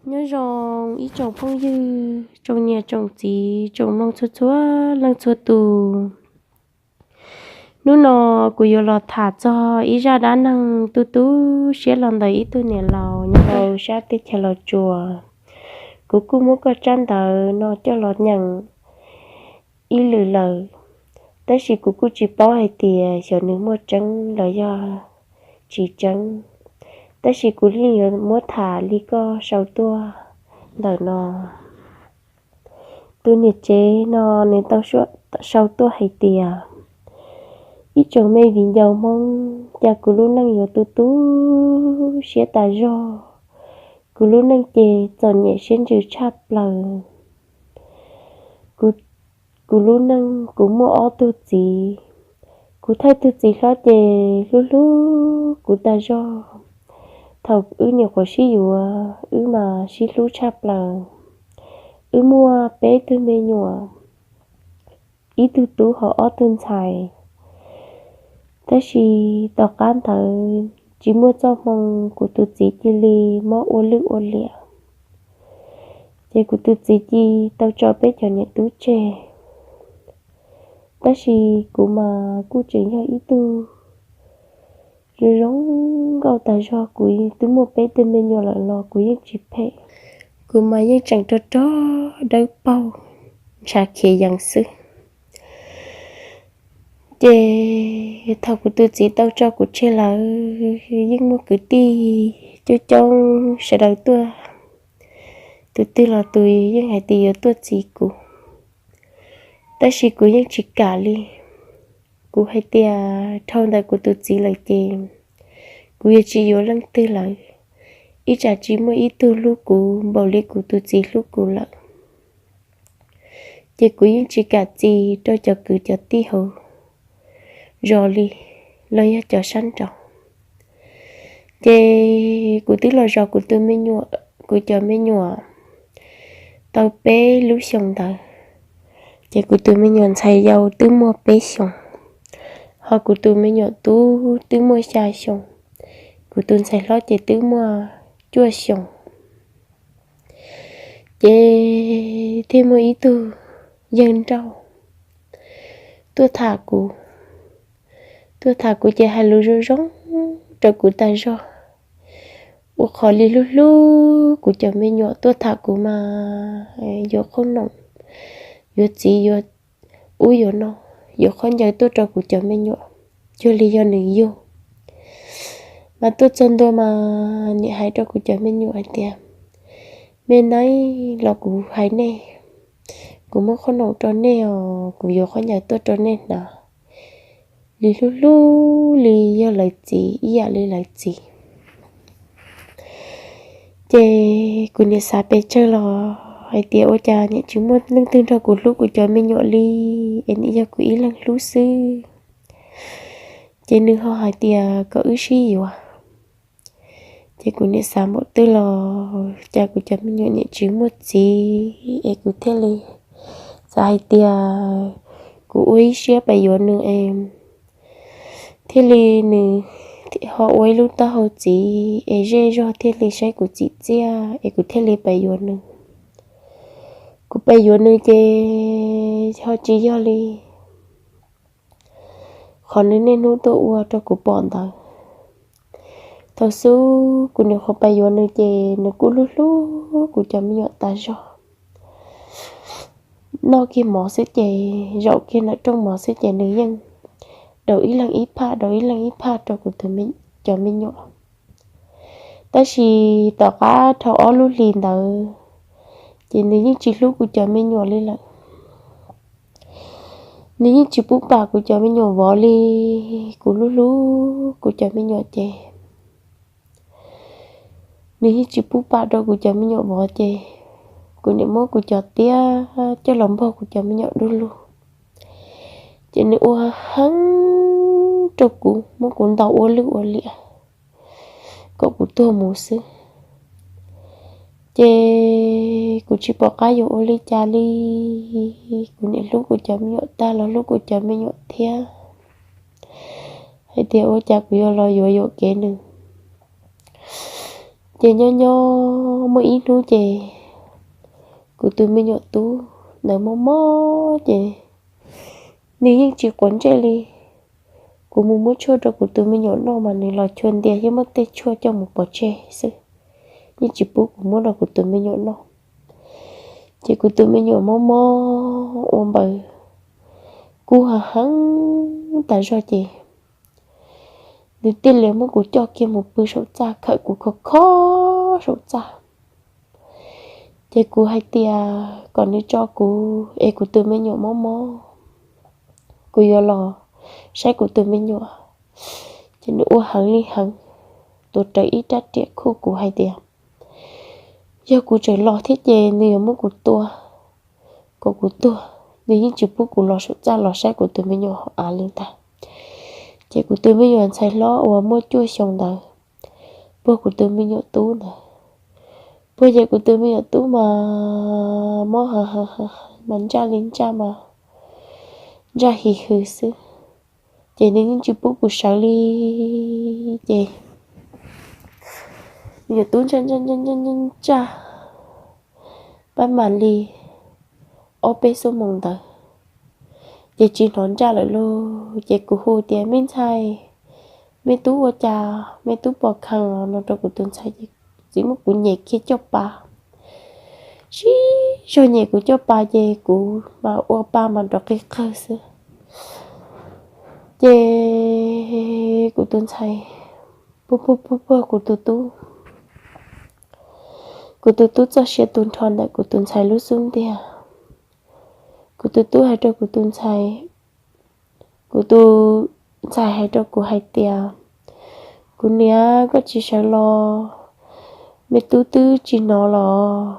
Nyob zoo ib tsoom phooj ywg, tsoom niam tsoom txiv, tsoom mloog txhua txhua leej txhua tus. Hnub no kuv yuav los tham txog ib zaj dab neeg tu tu siab los ntawm ib tug niam laus nyob rau sab teb chaws Los Tsuas. Kuv kuj muab koj tsab ntawv no coj los nyeem ib lwm lawm, tab sis kuv kuj tsis paub hais tias xyov nws muaj tseeb los yog tsis tseeb, tab sis kuv yeej yuav muab tham li koj sau tuaj ntawm no. Tus niam tsev no nws tau sau tuaj hais tias, ib tsoom me viv ncaus Hmoob, cas kuv lub neej yuav tu tu siab tas zog. Kuv lub neej ces txom nyem siab ntsws tshaj plaws. Kuv lub neej kuv muaj ob tug txiv. Kuv thawj tug txiv hlob ces hlub hlub kuv tas zog. Thaum wb nyuam qhuav sib yuav wb mas sib hlub tshaj plaws. Wb muaj peb tug me nyuam, ib tug tub ho ob tug ntxhais. Tab sis tom qab ntawd tsis muaj txoj hmoo, kuv tus txiv cia li mob ua lwj ua liam, ces kuv tus txiv cia li tau tso peb cov niam tub tseg. Tab sis kuv mas kuj tseem yog ib tug zoo zoo nkauj tas zog, kuv twb muaj peb tug me nyuam lawm los kuv yeej tsis phem. Kuv mas yeej tseem rog rog dawb paug, ntshav khiav yees xwb. Ces thaum kuv tus txiv tau tso kuv tseg lawm, yeej muaj kwv tij coob coob sawv daws tuaj, tus twg los tus yeej hais tias yuav tuaj txis kuv. Tab sis kuv yeej tsis kam li. Kuv hais tias dhau ntawm kuv tus txiv lawm ces kuv yuav tsis yuav leej twg lawm, ib tsam tsis muaj ib tug hlub kuv npaum li kuv tus txiv hlub kuv lawm. Ces kuv yeej tsis kam txis rau cov kwv cov tij hauv zos li los yog cov sab nraud. Ces kuv twb los zov kuv tus me nyuam, kuv cov me nyuam tau peb lub xyoos ntawd, ces kuv tus me nyuam ntxhais yau twb muaj peb xyoos, ho kuv tus me nyuam tub twb muaj xya xyoos, kuv tus ntxhais hlob ces twb muaj cuaj xyoos. Ces thiaj muaj ib tug yawg nrauj tuaj tham kuv. Tuaj tham kuv ces hais lus zoo zoo rau kuv tas zog, ua qhov li hlub hlub kuv cov me nyuam. Tuaj tham kuv mas yuav qhob noom, yuav txiv, yuav ub yuav no, yuav khaub ncaws tuaj rau kuv cov me nyuam cuag li yog nws yug. Mas tuaj txog ntua mas niam hais rau kuv cov me nyuam hais tias, me nab los kuv hais nej, kuv muab qhob noom rau nej os, kuv yuav khaub ncaws tuaj rau nej hnav, li hlub hlub li yog lawv txiv, ib yam li lawv txiv. Ces kuv niam xav pes tsawg los hais tias ua cas niam tsis muaj leej twg nrog kuv hlub kuv cov me nyuam li, es niam yog kuv ib leeg hlub xwb. Ces nws ho hais tias kom wb sib yuav. Ces kuv niam xav npaum twg los cas kuv cov me nyuam niam tsis muaj txiv, es kuv thiaj li xav hais tias kuv ua ib siab pes yuav nws es thiaj li nws ho ua ib lub taub hau txiv es zej zog thiaj li saib kuv txim txiaj, es kuv thiaj li pes yuav nws. Kuv pes yuav nws ces ho tsis yog li qhov nws niaj hnub tuaj ua rau kuv pom ntawd. Thaum xub kuv nyuam qhuav pes yuav nws ces nws kuj hlub hlub kuv cov me nyuam tas zog. Noj kiag mov xwb ces, zaum kiag nram rooj mov xwb ces nws yeej daus ib leeg ib phaj, daus ib leeg ib phaj rau kuv cov me nyuam. Tab sis tom qab dhau ob lub hlis ntawd ces nws yeej tsis hlub kuv cov me nyuam li lawm. Nws yeej tsis pub pam kuv cov me nyuam vov li. Kuv hlub hlub kuv cov me nyuam ces nws yeej tsis pub pam rau kuv cov me nyuam vov ces kuv niam muab kuv cov tiab coj los npog kuv cov me nyuam du lug. Ces nws ua heev rau kuv, muab kuv ntaus ua lwj ua liam kom kuv tuag mus xwb. Ces kuv tsis pom qab yuav ua li cas li. Kuv niam hlub kuv cov me nyuam tag los hlub kuv cov me nyuam thiab, hais tias ua cas kuv yuav los yuav yuam kev nws. Ces nyob nyob muaj ib hnub ces kuv tus me nyuam tub ntawd mob mob ces nws yeej tsis quav ntsej li. Kuv mus muab tshuaj rau kuv tus me nyuam noj mas nws los chua ntiag thiab muab tej tshuaj coj mus pov tseg xwb, yeej tsis pub kuv muab rau kuv tus me nyuam noj. Ces kuv tus me nyuam mob mob ua npaws kub heev heev tas zog ces nws thiaj li muab kuv coj kiag mus pw saum txaj, khawm kuv khov kho saum txaj. Ces kuv hais tias kom nws tso kuv es kuv tus me nyuam mob mob, kuv yuav los saib kuv tus me nyuam. Ces nws ua heev li heev, tuav rawv ib rab riam khuj kuv hais tias yog kuv tseem los thiab ces nws yuav muab kuv tua, kom kuv tuag. Nws yeej tsis pub kuv los saum txaj los saib kuv tus me nyuam hauv av li ntag. Ces kuv tus me nyuam ntxhais hlob uas muaj cuaj xyoo ntawd puag kuv tus me nyuam tub ntawd, puag ces kuv tus me nyuam tub mas mob heev heev heev mas ntsaj li ntsaj mas ntsaj his hws xwb. Ces nws yeej tsis pub kuv sawv li. Ces me nyuam tub ntsaj ntsaj ntsaj ntsaj ntsaj pab mam li ob peb xuab moos ntawd ces tsis hnov ntsaj lawm lauj. Ces kuv hu tias, me ntxhais, me tub ua cas, me tub pom kheev los no rau kuv tus ntxhais ces txiv muab kuv nyem kiag caj pas, sib zog nyem kuv caj pas ces kuv mas ua pa mas nrov qig qawg xwb. Ces kuv tus ntxhais puag puag puag puag kuv tus tub, kuv tus tub txoj sia tu nrho ntawm kuv tus ntxhais lub xub ntiag. Kuv tus tub hais rau kuv tus ntxhais, kuv tus ntxhais hais rau kuv hais tias, kuv niam, koj tsis sawv los, me tub twb tsis hnov los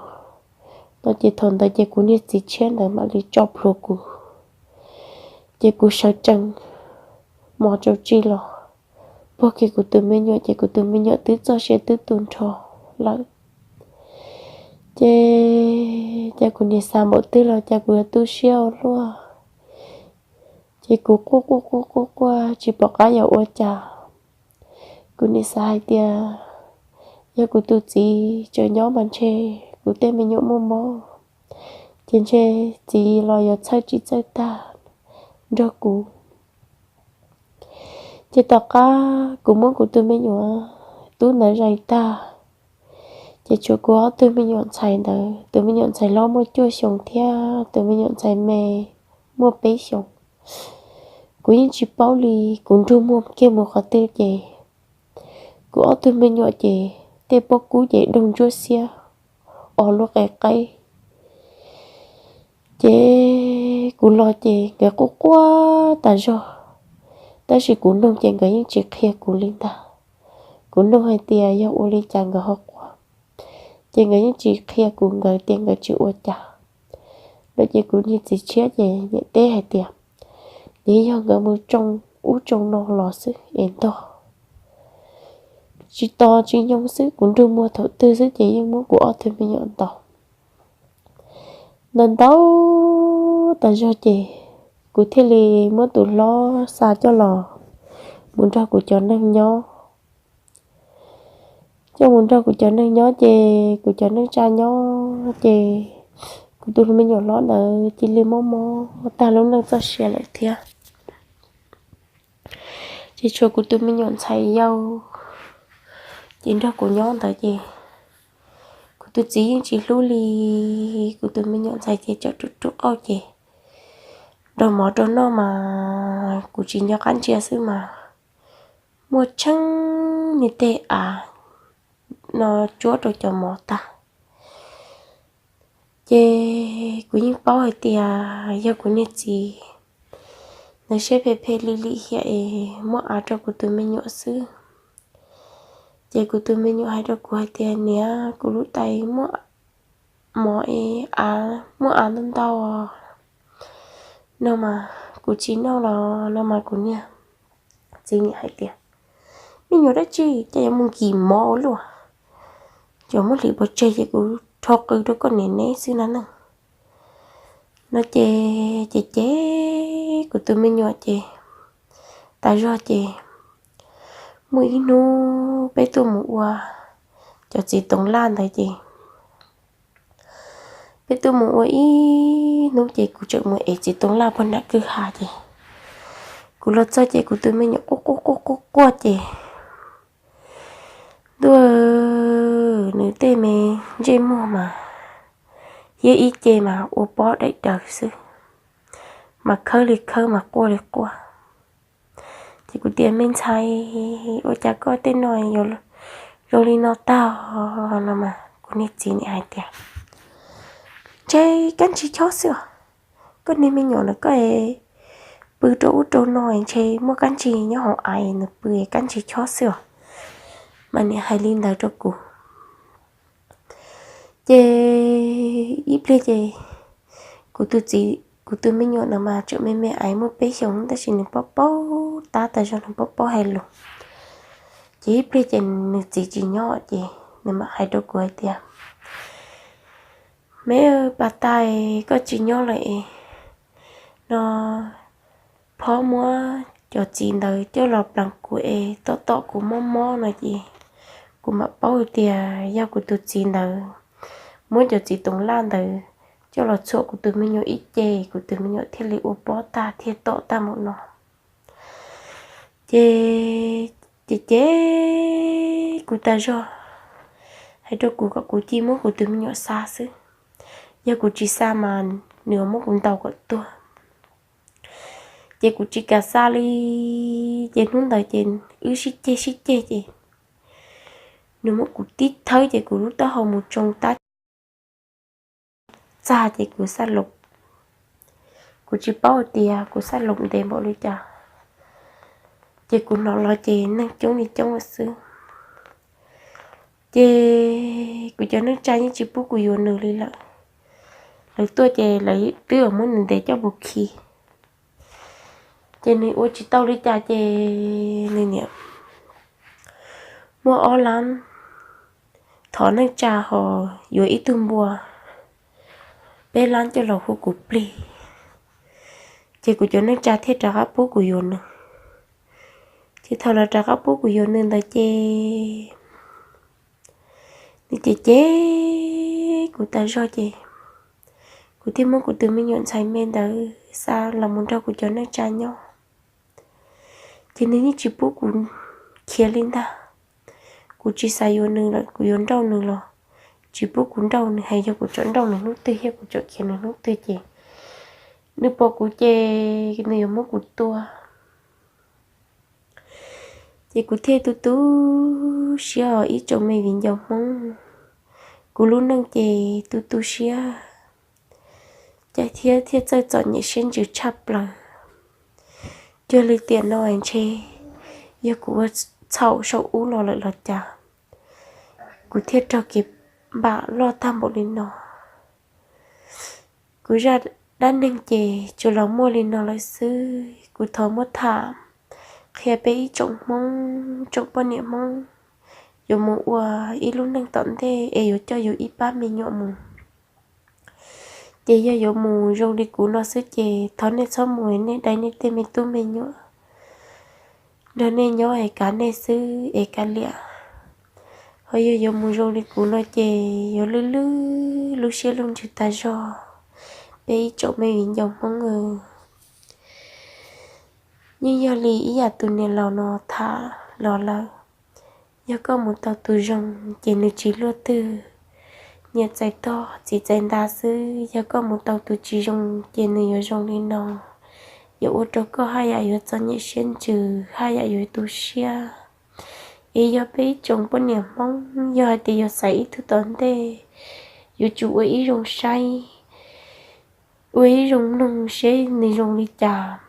no. Ces thaum ntawd ces kuv niag txiv tshiab ntawd mam li tso plhuav kuv, ces kuv sawv tsees mos rau tsis los puag kiag kuv tus me nyuam ces kuv tus me nyuam twb txoj sia twb tu nrho lawm. Ces cas kuv niam xav npaum twg los cas kuv yuav tu siab ua luaj. Ces kuv quaj quaj quaj quaj quaj tsis pom qab yuav ua cas. Kuv niam xav hais tias yog kuv tus txiv tseem nyob mas ntshe kuv tej me nyuam muaj mob, ces ntshe txiv los yuav txhawj tsis txawj tag nrog kuv. Ces tom qab kuv muab kuv tus me nyuam tub ntawd zais tag, ces tshuav kuv ob tug me nyuam ntxhais ntawd, tus me nyuam ntxhais hlob muaj cuaj xyoo thiab tus me nyuam ntxhais me muaj peb xyoos. Kuv yeej tsis paub li kuv nrug muag kiag mus qhov twg ces kuv ob tug me nyuam ces tej pob kub ces doog ntsuab xiab, os lub qe qaib. Ces kuv los ces nkawd quaj quaj tas zog, tab sis kuv nug ces nkawd yeej tsis qhia kuv li ntag. Kuv nug hais tias yog ua li cas nkawd ho quaj, ces nkawd yeej tsis qhia kuv, nkawd tias nkawd tsis ua cas. No ces kuv niag txiv tshiab ces niam teb hais tias, nws yog nkawd mus tsoo ub tsoo no los xwb es ntog tsis tos tsis nyoog xwb, kuv nrug muag thaum twg xwb ces yeej muab kuv ob tug me nyuam ntaus. Ntaus ntaus tas zog ces kuv thiaj li muab tus hlob xa coj los mus nrog kuv cov neeg nyob. Coj mus nrog kuv cov neeg nyob ces kuv cov neej tsa nyob ces kuv tus me nyuam hlob ntawd cia li mob mob tag lub neej txoj sia lawm thiab. Ces tshuav kuv tus me nyuam ntxhais yau ces nrog kuv nyob ntawd ces kuv tus txiv yeej tsis hlub li. Kuv tus me nyuam ntxhais ces tseem rub rub qauj ces rau mov rau noj mas kuv tsis nco qab ntsia xwb mas muaj tsheej niag tej av no tsuab rau cov mov tag. Ces kuv yeej paub hais tias yog kuv niag txiv ntawd siab phem phem lim lim hiam es muab av rau kuv tus me nyuam xwb. Ces kuv tus me nyuam hais rau kuv hais tias, niam, kuv lub tais muaj mov es av, muaj av ntau ntau no mas kuv tsis noj los no mas kuv niag txiv niam hais tias, me nyuam dab tsi ces yuav mus nkim mov ua luaj, ces muab hliv pov tseg ces kuv rho qw rau koj niam neb xwb na ne. No ces ces ces kuv tus me nyuam ces tas zog ces muaj ib hnub peb tuaj mus ua cov txiv toov laj ntawd ces peb twb mus ua ib hnub ces kuv tseem mus ev txiv toov laj puag nram kwj ha ces kuv los txog ces kuv tus me nyuam quaj quaj quaj quaj quaj ces ntuj, nws tej me ntsej muag mas thiab ib ce mas ua pob daim daws xwb, mas khawb li khawb mas quaj li quaj. Ces kuv tias, me ntxhais, ua cas koj tej no zoo li no tag no mas kuv niag txiv nim hais tias, ntshe kab ntsig chob xwb os. Koj niag me nyuam no koj pw rau ub rau no ntshe muaj kab ntsig nyob hauv av nws pw kab ntsig chob xwb os. Mas nim hais li ntawd rau kuv. Ces ib pliag ces kuv tus txiv, kuv tus me nyuam no mas tseem me me ais muaj peb xyoos tab sis nws paub paub tab tas zog, nws paub paub hais lus. Ces ib pliag ces nws txiv tsis nyob ces nws mam hais rau kuv hais tias, me pas tais, koj tsis nyob lawm es no phob muab cov txiv ntawd coj los plees kuv es tom tom kuv mob mob no ces kuv mam paub tias yog kuv tus txiv ntawd muab cov txiv toov laj ntawd coj los txhuam kuv tus me nyuam ib ce, kuv tus me nyuam thiaj li ua pob tag thiaj tom tag mus no. Ces ces ces kuv tas zog, hais rau kuv kom kuv cia muab kuv tus me nyuam xa xwb, yog kuv tsis xa mas nws muab kuv ntaus kom tuag. Ces kuv tsis kam xa li, ces hnub ntawd ces wb sib ceg sib ceg ces nws muab kuv tib thawb ces kuv lub taub hau mus tsoo tab txag ces kuv xaj loo, kuv tsis paub hais tias kuv xaj loo ntev npaum li cas, ces kuv hnov los ces neeg coob li coob lawm xwb. Ces kuv cov neej tsa yeej tsis pub kuv yuav nws li lawm. Lawv tuaj ces lawv twb muab nws ntes coj mus khi. Ces nws ua tsis tau li cas ces nws niam muaj ob lab thov neej tsa ho yuav ib tug npua peb lab coj los hu kuv plig. Ces kuv cov neej tsa thiaj rov qab pub kuv yuav nws. Ces thaum lawv rov qab pub kuv yuav nws ntawd ces nws cem cem kuv tas zog ces kuv thiaj muab kuv tus me nyuam ntxhais me ntawd xa los mus nrog kuv cov neej tsa nyob. Ces nws yeej tsis pub kuv khiav li ntag. Kuv tsis xav yuav nws lawm, kuv yuav nrauj nws los tsis pub kuv nrauj nws, hais yog kuv tsom nrauj nws hnub twg thiab kuv tsom khiav nws hnub twg ces nws pom kuv ces nws yuav muab kuv tua. Ces kuv thiaj tu tu siab os ib tsoom me viv ncaus Hmoob. Kuv lub neej ces tu tu siab, cas thiab thiaj txawj txom nyem siab ntsws tshaj plaws. Cuag li tiam no ntshe yog kuv ua txhaum saum ub los lawm los cas, kuv thiaj raug kev npam loj tag npaum li no. Kuv zaj dab neeg ces tsuas los muaj li no lawm xwb. Kuv thov muab tham qhia peb ib tsoom Hmoob, tsoom poj niam Hmoob yuav mus ua ib lub neej tom ntej es yuav coj yus ib pab me nyuam mus. Ces yog yuav mus zoo li kuv no xwb ces thov nej txhob mus, nej dai nej tej me tub me nyuam, nrog nej nyob es kav nej xwb es kav liam. Ho yog yuav mus zoo li kuv no ces yuav lwj lwj lub siab lub ntsws tas zog. Peb ib tsoom me viv ncaus Hmoob, yeej yog li ib yam tus niam laus no tham los lawm. Yog koj mus tau tus zoo ces nws tsis luaj twg, niam txais tog txiv txais nta xwb. Yog koj mus tau tus tsis zoo ces nws yuav zoo li no, yuav ua rau koj haj yam yuav txom nyem siab ntsws, haj yam yuav tu siab. Es yog peb ib tsoom poj niam Hmoob yog hais tias yuav xaiv ib tug tom ntej, yuav tsum ua ib zoo saib, ua ib zoo mloog seb nws zoo li cas.